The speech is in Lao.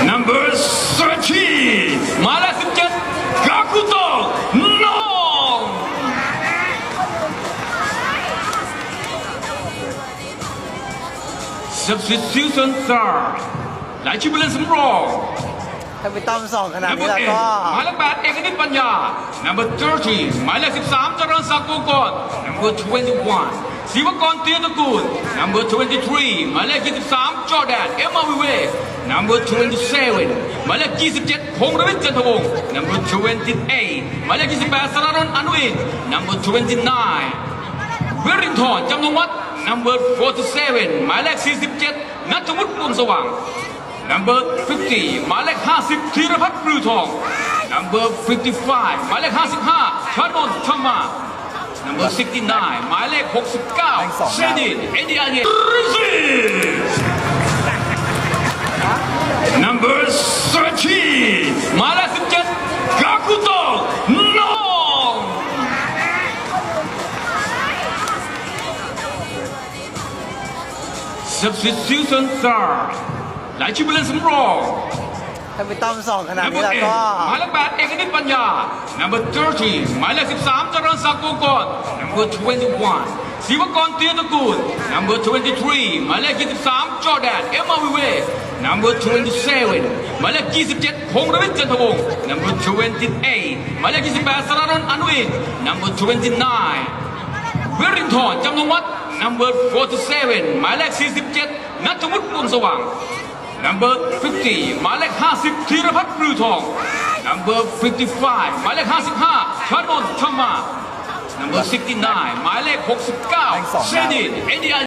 Number thirteen ໝາຍເລກສິບເຈັດ ກາກູໂຕ ນອງ. Substitution start ລາຍຊື່ຜູ້ຫຼິ້ນສຳຮອງ. ຖ້າໄປຕ້ອມສອງຂະໜາດນີ້ແລ້ວກໍ Number eight ໝາຍເລກແປດ ເອກະນິດ ປັນຍາ. Number thirty ໝາຍເລກສິບສາມ ຈະເລີນສັກ ວົງກອນ. Number twenty-one ສີວະກອນ ເຕີຍຕະກູນ. Number twenty-three ໝາຍເລກຊາວສາມ ຈໍແດນ ເອັມມາວິເວ. Number twenty-seven ໝາຍເລກຊາວເຈັດ ພົງລະວິດ ຈັນທະວົງ. Number twenty-eight ໝາຍເລກຊາວແປດ ສາລາດົນ ອານຸອິນ. Number twenty-nine ເວລິນທອນ ຈຳນົງວັດ. Number forty-seven ໝາຍເລກສີ່ສິບເຈັດ ນັດທະວຸດ ວົງສະຫວ່າງ. Number fifty ໝາຍເລກຫ້າສິບ ທີລະພັດ ບລືທອງ. Number fifty-five ໝາຍເລກຫ້າສິບຫ້າ ທະນົນ ທຳມາ. Number sixty-nine ໝາຍເລກຫົກສິບເກົ້າ ເຊນິນ ເອັນດີອາເອ. Number thirteen ໝາຍເລກສິບເຈັດ ກາກູໂຕ ນອງ. Substitution start ລາຍຊື່ຜູ້ຫຼິ້ນສຳຮອງ. ຖ້າໄປຕ້ອມສອງຂະໜາດນີ້ແລ້ວກໍ Number eight ໝາຍເລກແປດ ເອກະນິດ ປັນຍາ. Number thirty ໝາຍເລກສິບສາມ ຈະເລີນສັກ ວົງກອນ. Number twenty-one ສີວະກອນ ເຕີຍຕະກູນ. Number twenty-three ໝາຍເລກຊາວສາມ ຈໍແດນ ເອັມມາວິເວ. Number twenty-seven ໝາຍເລກຊາວເຈັດ ພົງລະວິດ ຈັນທະວົງ. Number twenty-eight ໝາຍເລກຊາວແປດ ສາລາດົນ ອານຸອິນ. Number twenty-nine ເວລິນທອນ ຈຳນົງວັດ. Number forty-seven ໝາຍເລກສີ່ສິບເຈັດ ນັດທະວຸດ ວົງສະຫວ່າງ. Number fifty ໝາຍເລກຫ້າສິບ ທີລະພັດ ບລືທອງ. Number fifty-five ໝາຍເລກຫ້າສິບຫ້າ ທະນົນ ທຳມາ. Number sixty-nine ໝາຍເລກຫົກສິບເກົ້າ ເຊນິນ ເອັນດີອາ